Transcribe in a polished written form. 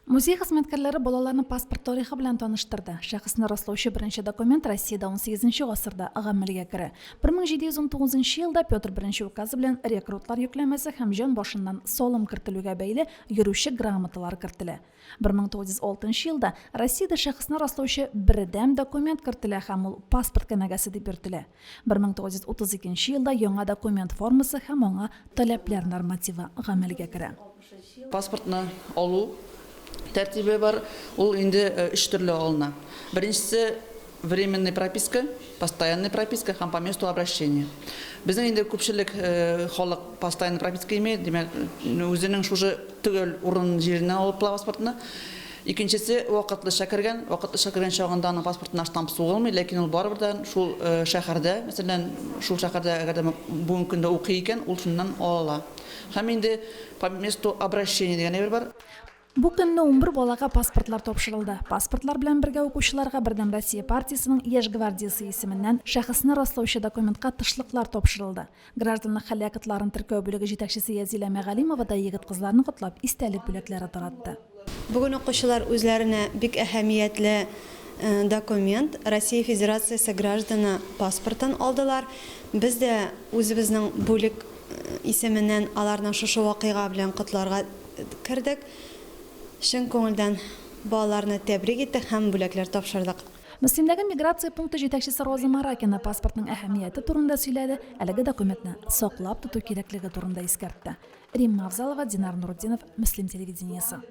Музей хезмәткәрләре балаларны паспорт тарихы белән таныштырды. Шәхесне раслаучы беренче документ Россиядә унсигезенче гасырда гамәлгә керә. 1719 елда Петр I указы белән рекрутлар йөкләмәсе һәм җан башыннан салым кертелүгә бәйле йөрүче грамоталар кертелә. 1906 елда Россиядә шәхесне раслаучы бердәм документ кертелә һәм ул паспорт кенәгәсе дип йөртелә. 1932 елда яңа документ формасы һәм аңа таләпләр нормативы гамәлгә керә. Паспортны алу тәртибе бар, ул инде өч төрле алына. Беренчесе, временный прописка, постоянный прописка һәм по месту обращения. Безнең инде күпчелек халык постоянный прописка имеет, димәк, үзенең шушы төгәл урын җиреннән алып була паспортны. Икенчесе, вакытлыча кергән, вакытлыча кергән чагында аның паспортына штамп сугылмый, ләкин ул барыбер дә шул шәһәрдә, мәсәлән, шул шәһәрдә әгәр дә бүгенге көндә укый икән, ул шуннан ала ала. Һәм инде по месту обращения дигән әйбер бар. Бу көнне 11 балага паспортлар тапшырылды. Паспортлар белән бергә укучыларга Бердәм Россия партиясенең Яшь гвардиясе исеменнән шәхесне раслаучы документка тышлыклар тапшырылды. Гражданлык хәле актларын теркәү бүлеге җитәкчесе Язилә Мәгалимова да егет-кызларны котлап, истәлек бүләкләре таратты. Бүген укучылар үзләренә бик әһәмиятле документ, Россия Федерациясе гражданы паспортын алдылар. Без дә үзебезнең бүлек исеменнән аларны шушы вакыйга белән котларга кердек. Чын күңелдән балаларны тәбрик иттек һәм бүләкләр тапшырдык. Мөслимдәге миграция пункты җитәкчесе Роза Маракина паспортның әһәмияте турында сөйләде, әлеге документны саклап тоту кирәклеге турында искәртте. Римма Авзалова, Динар Нурутдинов, Мөслим телевидениесе.